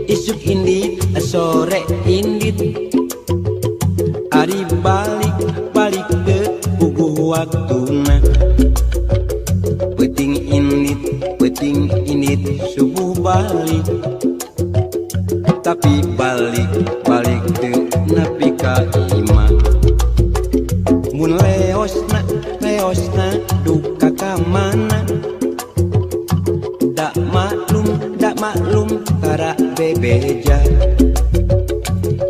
Isuk indit, sore indit. Ari balik, balik ke puguh waktuna. Peuting indit, subuh balik. Tapi balik, balik teu nepi ka imah. Mun leosna, leosna duka ka mana? Dak maklum tara bebeja.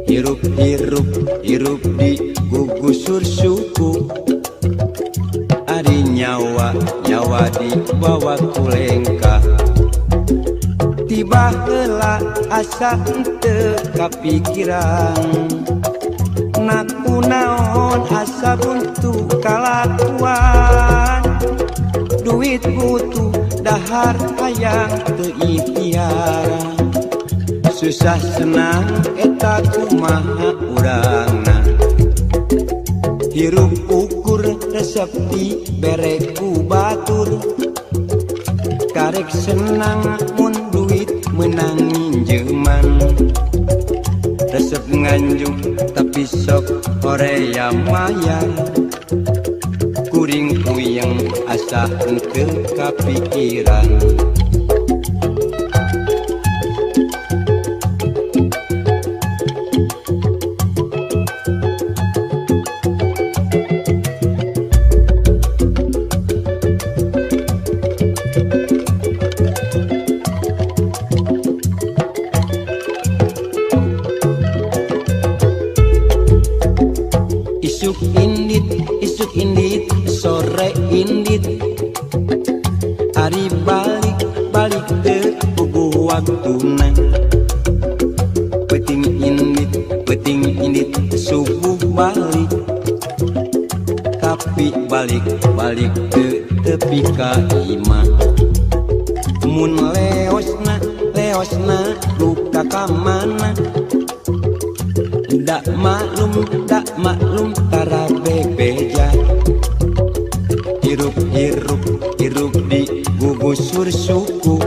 Hirup hirup hirup di gugusur suku. Ari nyawa nyawa dibawa ku lengkah. Tiba heula asa henteu kapikiran. Naku naon asa buntu kalakuan. Duit butuh dahar hayang teu ikhtiar. Susah senang eta kumaha urangna. Hirup ukur resep dibere ku batur. Karek senang mun duit meunang minjeman. Resep nganjuk tapi sok horea mayar. Kuring puyeng asa henteu kapikiran. Isuk indit, sore indit. Ari balik, balik teu puguh waktuna. Peuting indit, subuh balik. Tapi balik, balik teu tepi ka imah. Mun leosna, leosna duka ka mana? Dak maklum tara bebeja. Hirup hirup hirup di gugusur suku.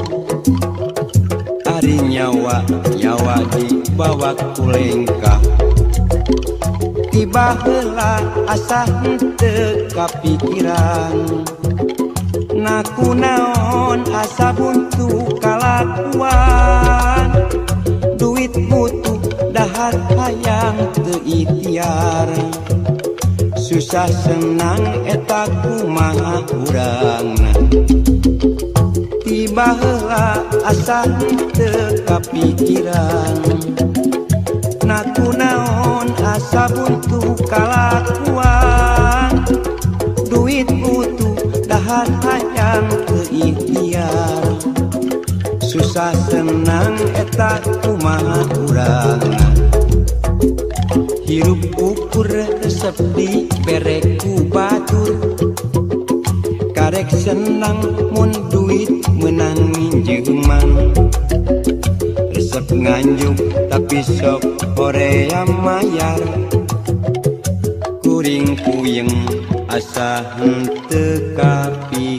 Ari nyawa nyawa dibawa ku lengkah. Tiba heula asa henteu kapikiran. Naku naon asa buntu kalakuan. Duit butuh dahar hayang teu ikhtiar. Susah senang eta kumaha urangna. Tiba heula asa henteu kapikiran. Naku naon asa buntu kalakuan. Duit butuh dahar hayang teu ikhtiar. Susah senang eta kumaha urangna. Hirup ukur resep dibere ku batur. Karek senang mun duit meunang minjeman. Resep nganjuk tapi sok horea mayar. Kuring puyeng asa henteu kapikiran.